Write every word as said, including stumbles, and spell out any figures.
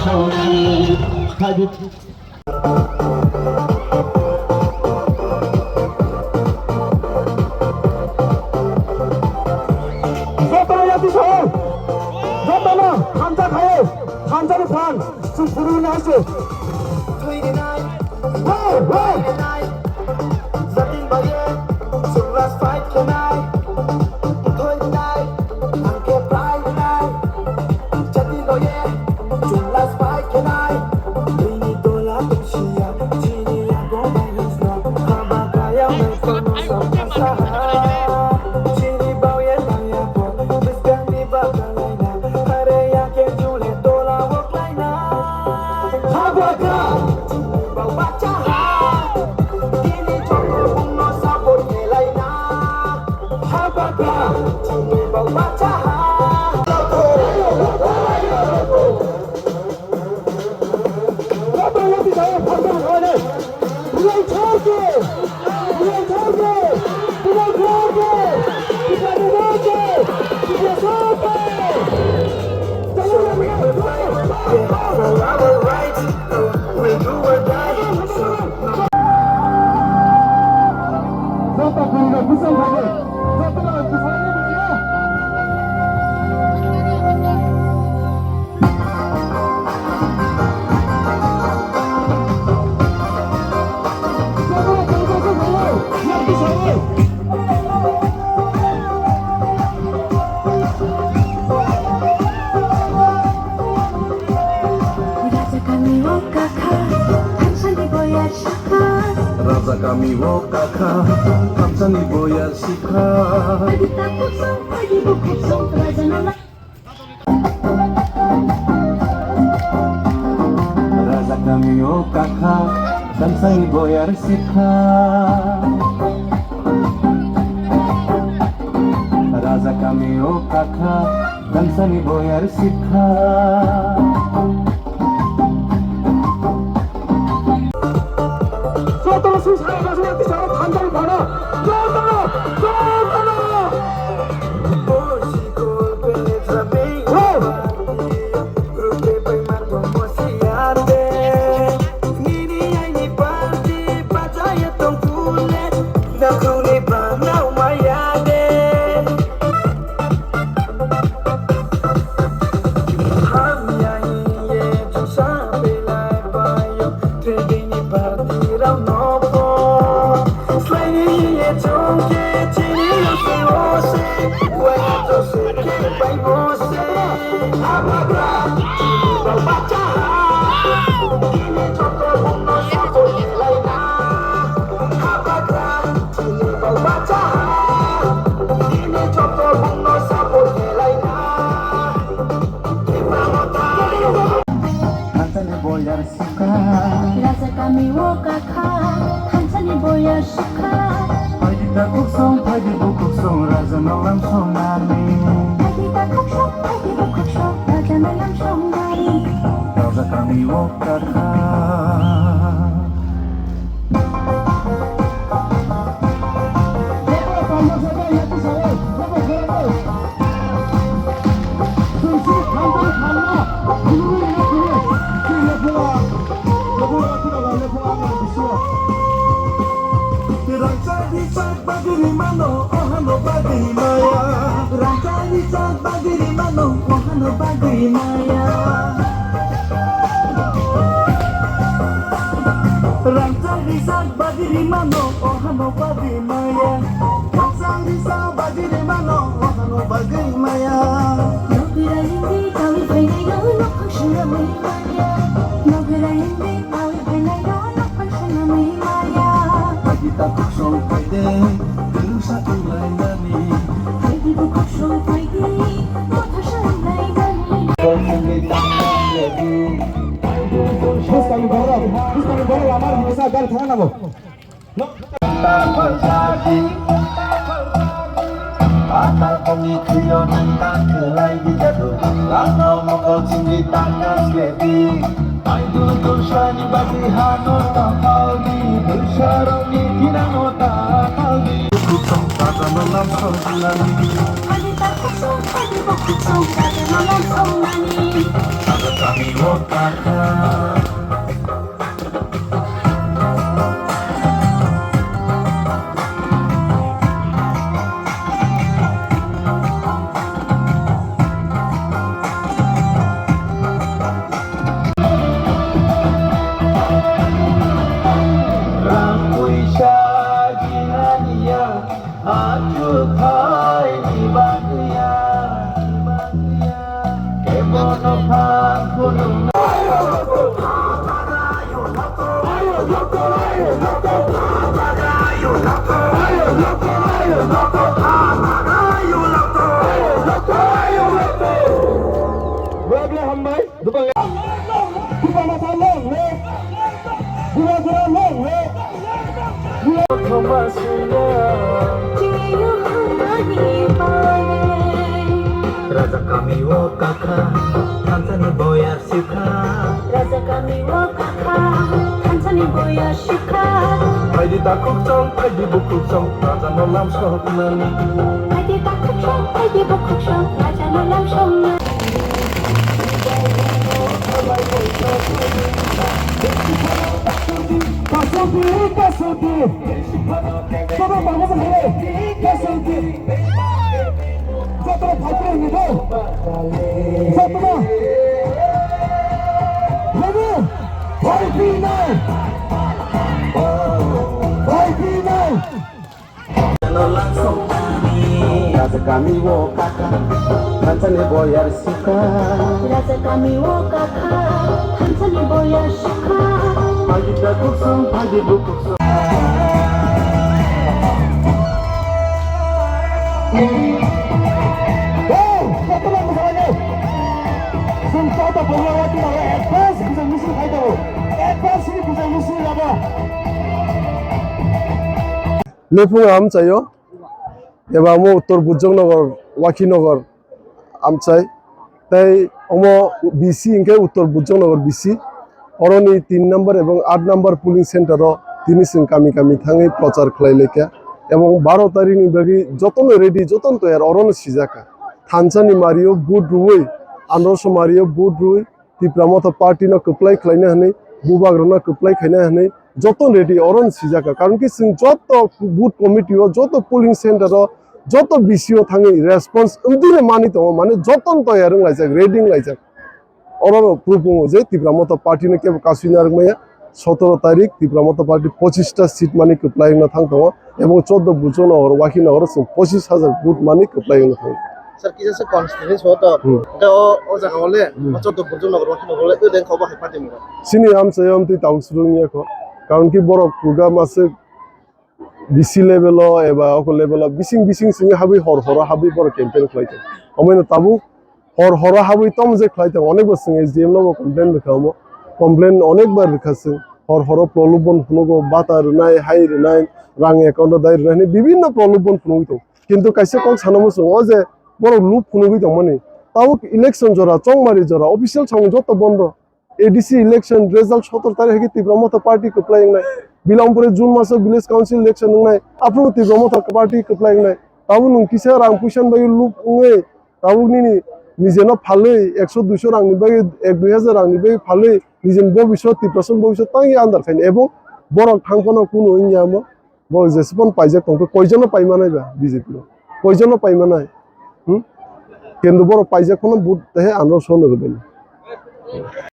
Jotono yati sao, jotono thansa khaio, thansani phan chwng phuru hino hai se. Thwi rinai, hoi, hoi. Thwi rinai, jatin baye, chwng last fight khenai. Thwi rinai, ang khe prai rinai. Jatin baye, chwng last fight khenai. Bini tola tongsiya, chini yago bai hisno, haba kaya mai kono sam kasaha. Chini bauye tangya ko, bwskangni baba laina, are ya khe jule tola o klaina. Habaka! Bau bacha ha, tini chokro bungno sabo khelaina. Habaka! Bau bacha ha. So we will fight, yeah, for our rights. We'll do or die. So Raja kami o kakha, thansani boyar sikha. Raja kami o kakha, thansani boyar sikha. Adi takhuk song, adi bukhuk song, raja nana. Raja kami o kakha, thansani boyar sikha. Raja kami o kakha, thansani boyar sikha. Jotono sui sai basna tisaro thanjani bana. Jotono, jotono. Hoi. Hamya hiye jusa belai bayo, trading ni party rao no po. Slai ni hiye chongke chini ose ose, wai ato se ke pai mo se. Abagra, chini bau bacha ha, ini joto bungno sabo hilaina. Abagra, chini bau bacha ha, ini joto bungno sabo hilaina. Thansani boyar sikha. Raja kami o kakha, thansani boyar sikha. Phaidi takhuk song, phaidi bukhuk song, raja no lam songnani. Phaidi takhuk song, phaidi bukhuk song, raja no lam songnani. Raja kami o kakha. Rangchak rijak bagwi rimano, ohano bagwi maya. Rangchak rijak bagwi rimano, ohano bagwi maya. Rangchak rijak bagwi rimano, ohano bagwi maya. Rangchak rijak bagwi rimano, ohano bagwi maya. Nokira hindi kawi phainai no, nokhang swnamwi maya. Nokira hindi kawi phainai no, nokhang swnamwi maya. Phaidi takhuk song phaidi, kwrwngsa wnglainani. Phaidi bukhuk song phaidi, motha swnamlainani. Bwskangni borok, bwskangni borok lama rwkhe sa gari thangna nango. Rang puisa jinaniya, achuk hai ni bagya, kebono phan phunung. Hambai. Raja kami o kakha, thansa ni boyar sikha. Raja kami o kakha, thansa ni boyar sikha. Phaidi takhuk chong, phaidi bukhuk chong, raja no lam sok nani. Phaidi takhuk chong, phaidi bukhuk chong, raja no lam sok nani. Kasudi, kasudi. Kasudi. Kasudi. Jotono phaiphinai hinwi do. Jotono. Ready? Phaiphinai. Phaiphinai. Raja kami o kakha, thansa ni boyar sikha. Raja kami o kakha, thansa ni boyar sikha. Phaidi takhuk chong, phaidi bukhuk chong. Hey, jotono mwsalaino. Chwng joto Bongla Wati aro advance bwsai misil khai tongo. Advance ni bwsai misil abo. Lephung amchaio, eba omo Uttor Bujongnagar, Wakhinagar amchai. Tei omo B C hinkhe Uttor Bujongnagar B C. Oroni tin number ebong aat number polling center o tini chwng kami kami thangwi prochar khlai laikha. Ebong baro tarikh ni bagwi jotono ready, jotono toyar orono sijakha. Thansa ni mario vote rwui, androso mario vote rwui, Tipra Motha Party no kwplai khlaina hwnwi, bubagrano kwplai khaina hwnwi, joto ready oro no sijaka. Karon ki chwng joto booth committee o, joto polling center o, joto B C o thangwi response wngdine manwi tongo, mane joto no toyar wnglaijak, ready wnglaijak. Oro no proof wngo je Tipra Motha Party no kebo kasui narwk maya. Sotoro tarik Tipra Motha Party pochista seat mani kwplai wngna thang tongo, ebong chordo Bujongnagar, Wakhinagar o chwng pochis hajar vote mani kwplai wngna thang. Sir, kisa se constituency o to, hmm, hwnkhe o, o jaga o le, hmm, o chordo Bujongnagar, Wakhinagar o le, o lengkha o bahai party mwngo. Chini amchaio amtwi tabuk swrwng ya kho, karon ki borok kuga masuk B C level o eba oko level o bising bising simi habwi hor horo habwi borok campaign khlai tongo. Omoino tabuk hor horo habwi tamo je khlai tongo, onek bo chwng S D M no bo complain rwkha omo, complain onek bar rwkha chwng. Hor horo prolobon phunugo, bata rwnai, hai rwnai, rang account o dai rwnai hinwi bibinno prolobon phunugwi tongo. Kintu kaisa kok sana muchungo, o je borok lub phunugwi tongmani, tabuk election jora, chongmari jora, official samung joto bondo. A D C election result sotor tarikh hai khe Tipra Motha Party kwplai wngnai. Bilampur June maso village council election wngnai. Aphuru Tipra Motha Party kwplai wngnai. Tabuk nwng kisa rang puisa ni bagwi lub wngwi, tabuk nini nijeno phalwi ekso duiso rang ni bagwi, ek dui hajar rang ni bagwi phalwi nijeni bobiswt, Tiprasani bobiswt tangwi andar khainai. Ebong borok thang phano kunu wngya omo. Bo jesupon paijak tongkhe koijono paimanai ba B J P rok? Koijono paimanai? Hmm? Kintu borok paijak phano vote he andro sono rwbaini.